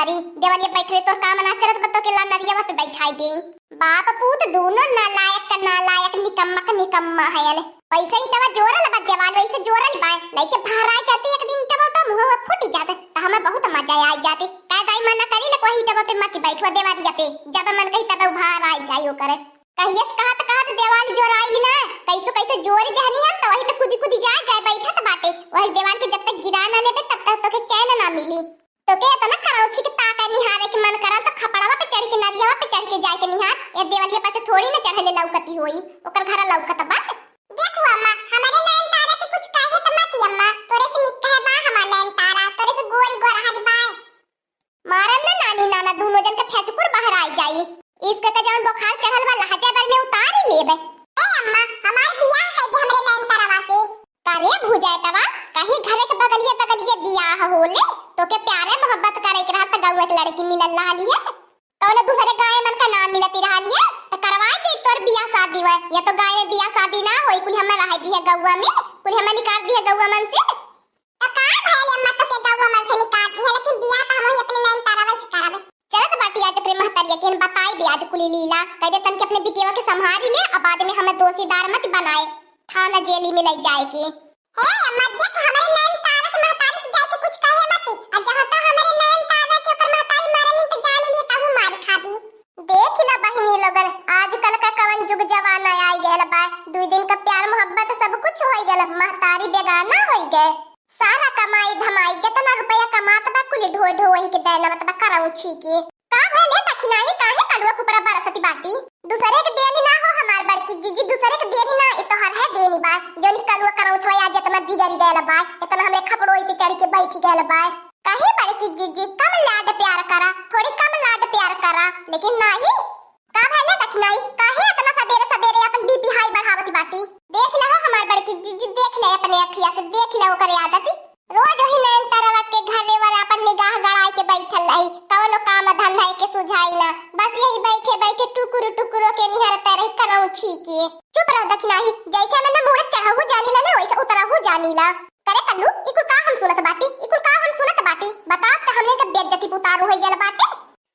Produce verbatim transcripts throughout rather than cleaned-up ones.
अरे, देवलिया बैठ रहे, तोर काम ना चलत बा, तोके ला नरियावा पे बैठाई दे। बाप पूत दोनों नालायक का नालायक, निकम्मा का निकम्मा हयन। वैसे ईंटवा जोरल बा देवाल, वैसे जोरल बा। लइके भहराइ जाती एक दिन ईंटवा उटवा, मुँहवा फूटि जात, त हमें बहुत मजा आइ जाती। का दाई मना करी ले, कोई ईंटवा पे मत बैठवा देवालिया पे, जब मन कही तब भहराइ जाई ओकर। कहियस कहत कहत देवाल जोराइल ना, कैसो कैसो जोरि देहनी हम, त वही पे कूदी कूदी जाए जाए बैठत बाटे। वही देवाल के जब तक गिरा ना लेबे, तब तक तोके चैन ना मिली। तोके एतना करौछी के ताका निहारे के मन करल, त खपड़वा पे चढ़ के, नरियावा पे चढ़ के जाए के निहार। ए देवलिया पासे थोड़ी न चढ़ले लौकती होई, ओकर घर लौकत बा। देखो अम्मा, हमरे नैन तारा के कुछ कहे त मत अम्मा, तोरे से निक कहे बा हमार नैन तारा, तोरे से गोरी गोरहरी बाय। मारम ना नानी नाना, दुनो जन के फेचकुर बहराइ जाई। इसके त जौन बोखार चढ़ल बा, लहजा भर में उतारि लेबे। ए अम्मा, हमार बियाह कइ दे हमरे नैन तारवा से। का रे भुजाइटवा, कहीं घरे के बगलिए बगलिए बियाह होले, तोके प्यारे मोहब्बत करे के रहल त गौवे के लड़की मिलल रहली है। कौनो दूसरे गाय मन का नाम मिलती रहली है, त करवाइ दे तोर बियाह शादी वै। या तो गाय में बियाह शादी ना होई, कुल हमें रह दी है गौवा में, कुल हमें निकाल दी है गौवा मन से। त का भइल अम्मा, तोके गौवा मन से निकाल दी है, लेकिन बियाह त हमही अपने नैन तारवा से करबे। चलत बाटी आज ओकरे महतरिया के बताई दे आज कुली लीला, कह दे तन के अपने बिटिया के संभारी ले, अब बाद में हमें दोषीदार मत बनाए, थाना जेली में ले जाए के। हे अम्मा, देख, हमरे नैन तारा के महतारी से जाए के कुछ कहे मती। आ जहाँ तो हमरे नैन तारा के ओकर महतारी मारनी तो जान लिए तहू मार खाबी। देख ला बहिनी लोगन, आजकल का कवन जुग जमाना आई गयल बा। दुई दिन का प्यार मोहब्बत सब कुछ होई गयल, महतारी बेगाना होई गए। सारा कमाई धमाई, जतना रुपया कमात बा, कुल ढो ढो वही के देना मत बा करौछी के। का भले दखिनाही, काहे कलुआ कुपरा बरसती बाटी? दूसरे के देनी ना हो हमार बड़की जीजी, दूसरे के देनी ना, ई तोहर है देनी बा। जौन कलुआ करौछवा आज इतना बिगड़ी गयल बा, इतना हमरे खपड़ोई पे चढ़ के बैठ गयल बा। काहे बड़की जीजी, कम लाड प्यार करा, थोड़ी कम लाड प्यार करा, लेकिन नाही। का भले दखिनाही, काहे इतना सबेरे सबेरे अपन बीपी हाई बढ़ावती बाटी? देख ले हो हमार बड़की जीजी, देख ले अपने अखिया से, देख ले ओकर आदत। रोज वही नैन तरवा के घरे वाला अपन निगाह गड़ाई के बैठल रही, कौनो काम धंधा के सुझाई ना, बस यही बैठे बैठे टुकुर टुकुरो के निहरते रही करौछी के। चुप रहो दखिनाही, जैसे हमें न मुहूर्त चढ़ाऊ जानीला ना, वैसे उतराऊ जानीला। करे कल्लू, ई कुल का हम सुनत बाटी, ई कुल का हम सुनत बाटी? बताओ त हमने के बेइज्जती पे उतारू होई गयल बाटे।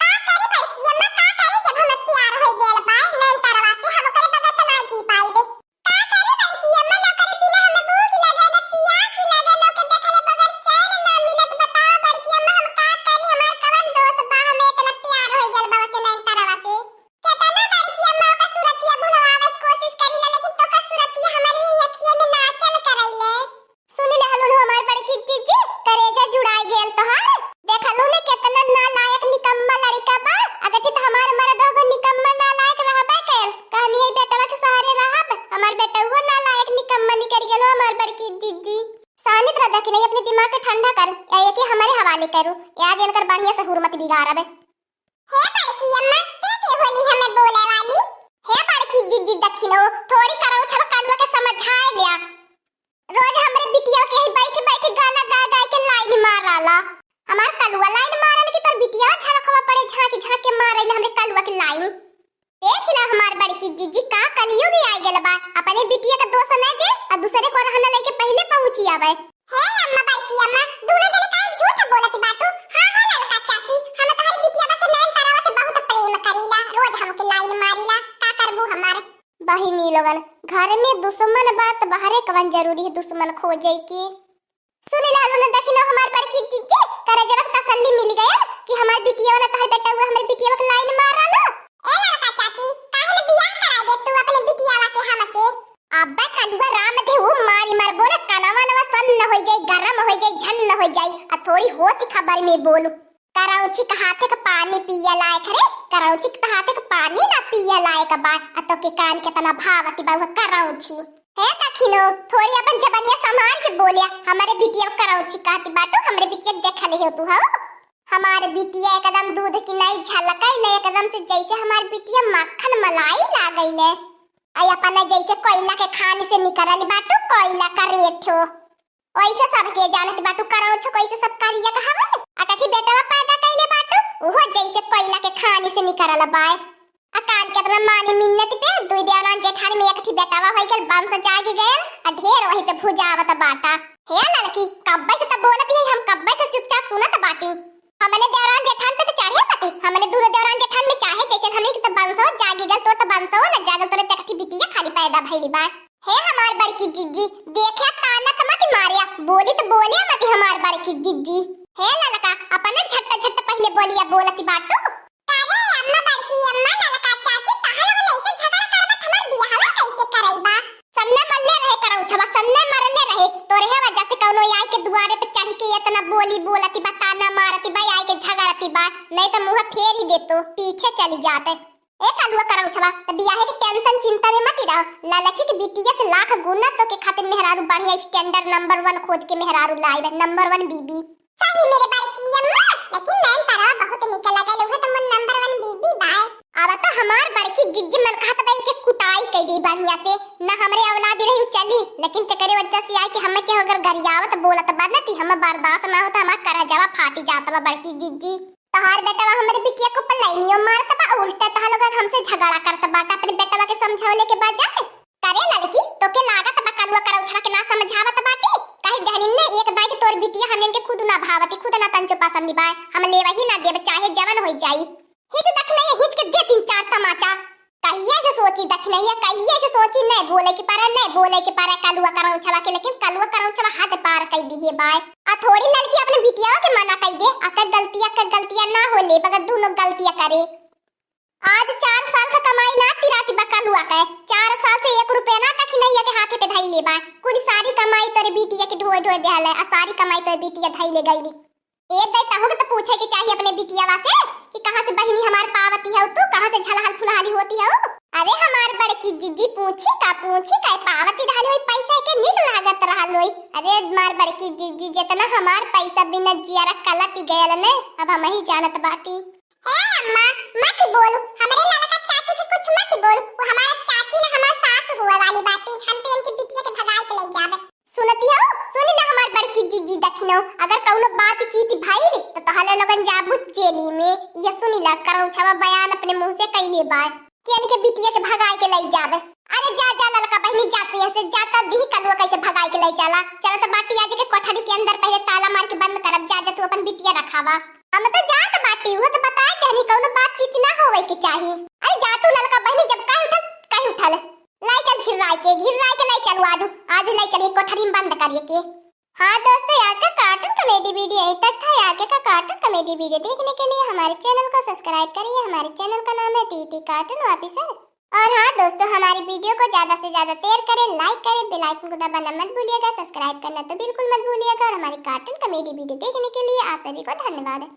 का करी बड़की अम्मा, का करी, जब हमें प्यार होई गयल बा नैन तरवा से, हम ओकरे बगैर त ना जी पाइबे। का करी बड़की अम्मा, ना करे बिना हमें भूख लगे, ना पियास लगे, ना ओके देखले बगैर चैन ना मिलत। बताओ बड़की अम्मा, हम का करी, हमार कवन दोष बा, हमें इतना प्यार होई गयल बा ओसे नैन तरवा से। केतना बड़की अम्मा ओकर सुरतिया भुलवावे के कोशिश करीला, लेकिन तोकर सुरतिया हमरी अखिए में नाचल करैले। सुन लेहलुन हमार बड़की जीजी, करेजा जुड़ाई गेल तोहार। देखलू ने केतना नालायक निकम्मा लड़िका बा। अगर ठीक हमार मरद होगो निकम्मा नालायक रहबे कैल। कहनी है बेटवा के सहारे रहब, हमार बेटउओ नालायक निकम्मा निकरि गेलो हमार बड़की जीजी। सानित रह दखिनही, अपने दिमाग के ठंडा कर, या एके हमरे हवाले करू। या आज इनकर बढ़िया सहूर मत बिगाड़बे। हे बड़की अम्मा, के के होली हमें बोले वाली? हे बड़की जीजी दखिनो, थोड़ी करौछवा कलुआ के समझाए लिया। रोज हमरे बिटिया के यही बैठ बैठ गाना गा गा के लाइन माराला। हमार कलुआ लाइन मारल कि तोर बिटिया झड़कवा पड़े झांकी झांकी मारेले हमरे कलुआ के लाइन। देख ला हमार बड़की जीजी, का कलयुग आइ गल बा। अपने बिटिया का दोष नहीं दे और दूसरे को रहना लेके पहले पहुंची आवे। हे अम्मा, बड़की अम्मा, दोनों जने काहे झूठ बोलत बाटू? हाँ हो ललका चाची, हम तोहरे बिटिया से नैन तरवा से बहुत प्रेम करीला, रोज हमके लाइन मारीला, का करबू हमार? बहिनी लोगन, घर में दुश्मन बा त बाहरे कवन जरूरी है दुश्मन खोजे के। सुन लालू ने दखिनो हमार बड़की जीजी, करेजवा के तसल्ली मिल गया कि हमार बिटिया ना तोहर बेटउआ हमरे बिटिया के लाइन माराला। ए ललका चाची, काहे न बियाह कराई दे तू अपने बिटिया के हमसे? अब्बे कलुआ राम दे ऊ मारी मारबो न, कनवा नवा सन्न होइ जाई, गरम होइ जाई, झन्न होइ जाई। आ थोड़ी होश खबर में बोलू। करौछी के हाथे के पानी पिए लायक रे, करौछी के हाथे के पानी ना पिए लायक बा। आ तो के कान केतना भावती बा उहे करौछी। हे दखिनो, थोड़ी अपन जबनिया संभाल के बोलिया। हमरे बिटिया करौछी कहती बाटू, हमरे बिटिया देख ले हो तू हो। हमार बिटिया एकदम दूध की नाई झलकैले, एकदम से जैसे हमार बिटिया मक्खन मलाई लागैले। आई अपना जैसे कोयला के खान से निकरल बाटू, कोयला का रेठो। वैसे सबके जानत बाटू, करौछ कैसे सब करिया का हवे। आ कथी बेटवा पैदा कैले बाटू, उहो जैसे कोयला के खान से निकरल बाय। आ कान के अपना मानी मिन्नत पे दुई देवरान जेठान में एक ठी बेटवा होई गल, वंश जागी गयल, आ ढेर वही पे भुजावत बाटा। हे लड़की, कब्बे से त बोलत ही, हम कब्बे से चुपचाप सुनत बाटी। हमने देवरान जेठान पे कि जिज्जी, देखे ताना त मत मारिया, बोली त बोलिया मत हमार बड़की जिज्जी। हे ललका, अपने झट्टा झट्टा पहिले बोलिया बोलती बाटू। अरे अम्मा, बड़की अम्मा, ललका चाची, तहा लोगन ऐसे झगड़ा करबा त हमार बियाहवा कैसे करैबा? सबने मरले रहे करौछवा, सबने मरले रहे। तोरे हे वजह से कौनो आई के दुआरे पे चढ़ के इतना बोली बोलती बा, ताना मारती बा, आई के झगड़ती बा, नहीं त मुँह फेर ही देतो, पीछे चली जाते। ए कलुआ करौछवा, त बियाहे के tension चिंता में मत रहो। ललकी के बिटिया से लाख गुना तोके खातिर मेहरारू बढ़िया standard number one खोज के मेहरारू लाइबे, number one बीबी। सही मेरे बड़की अम्मा, लेकिन नैन तरवा बहुत निक लगल, उहे त मोर number one बीबी बाय। अब तो हमार बड़की जिज्जी मन कहत बा के कुटाई कई दी बढ़िया से, ना हमरे औलाद रही चली, लेकिन तेकरे वजह से आए कि हमें केहू अगर गरियावत बोलत बा ना ती हमें बर्दाश्त ना होत, हमार करजवा फाटी जात बा बड़की जिज्जी। तोहार बेटवा हमरे बिटिया को पलैनियो मारत बा, उल्टा तोहार लोगन हमसे झगड़ा करत बाटा। अपने बेटवा के समझौले के बजाय। करे लड़की, तोके लागत बा कलुआ करौछवा के ना समझावत बाटी? कही देहनी ने एक दाई के तोर बिटिया हमन के खुद ना भावती, खुद ना तंचो पसंद बा। हम लेवा ही ना देब, चाहे जवन होई जाई। हिच देख नहीं, हिच के दे तीन चार तमाचा। कहिए से सोची दखिनैया, कहिए से सोची, नहीं बोले के पारे, नहीं बोले के पारे कलुआ करौछवा के, लेकिन कलुआ करौछवा हद पार कर दिए बाय। आ थोड़ी लड़की अपने बिटिया के मना कर दे, अकर गलतिया, अकर गलतिया ना होले, बगैर दोनों गलतिया करे। आज चार साल का कमाई ना तिराती बा कलुआ के, चार साल से एक रुपया ना दखिनैया के हाथे पे धइले बा। कुल सारी कमाई तोरे बिटिया के ढोए ढोए देहल है, आ सारी कमाई तोरे बिटिया धइले गईली। ए दाई, तहु के तो पूछे के चाहिए अपने बिटियावा से कि कहाँ से बहिनी हमार पावती है तू, कहाँ से झलहल फुलहाली होती है? अरे हमार बड़की जिज्जी, पूछी का, पूछी का, पावती रहल होई पैसा के, नीक लागत रहल होई। अरे हमार बड़की जिज्जी, जितना हमार पैसा बिना जियारा कलटी गयल ने, अब हम ही जानत बाटी। हे अम्मा, मत बोलू, हमरे ललका चाची के कुछ मत बोलू, वो हमारा चाची ना हमार सास हुआ वाली बाटी, हम तो इनकी बिटिया के भगाई के ले जाबे। सुनती हो, सुनी ला हमार बड़की जिज्जी दखिनो, अगर कौनो बातचीत भइल तो तोहले लोगन जाबू जेली में। ये सुनी ला, करौछवा बयान अपने मुँह से कइले बा कि इनके बिटिया के भगाई के ले जाबे। अरे जा, जा ललका बहिनी, जा तू यहाँ से, जा तो दिही कलुआ कैसे भगाई के ले जाला। चला तो बाटी आज के कोठरी के अंदर पहले ताला मार के बंद करब, जा, जा तू अपन बिटिया रखावा। हम तो जात बाटी, वो तो बताए कहनी कौनो बातचीत ना होवे के चाही। अरे जा तू ललका बहिनी, जब काहे उठल, काहे उठल। लाई चल घिर्राई के, घिर्राई के लाई चलू आजू, आजू लाई चल ये कोठरी में बंद करिए के। हाँ दोस्तों, आज का cartoon comedy video यहीं तक था। आगे का cartoon comedy video देखने के लिए हमारे channel को subscribe करिए। हमारे channel का नाम है टीटी Cartoon Officer। और हाँ दोस्तों, हमारी video को ज्यादा से ज्यादा share करें, like करें, bell icon को दबाना मत भूलिएगा, subscribe करना तो बिल्कुल मत भूलिएगा। और हमारी cartoon comedy video देखने के लिए आप सभी को धन्यवाद।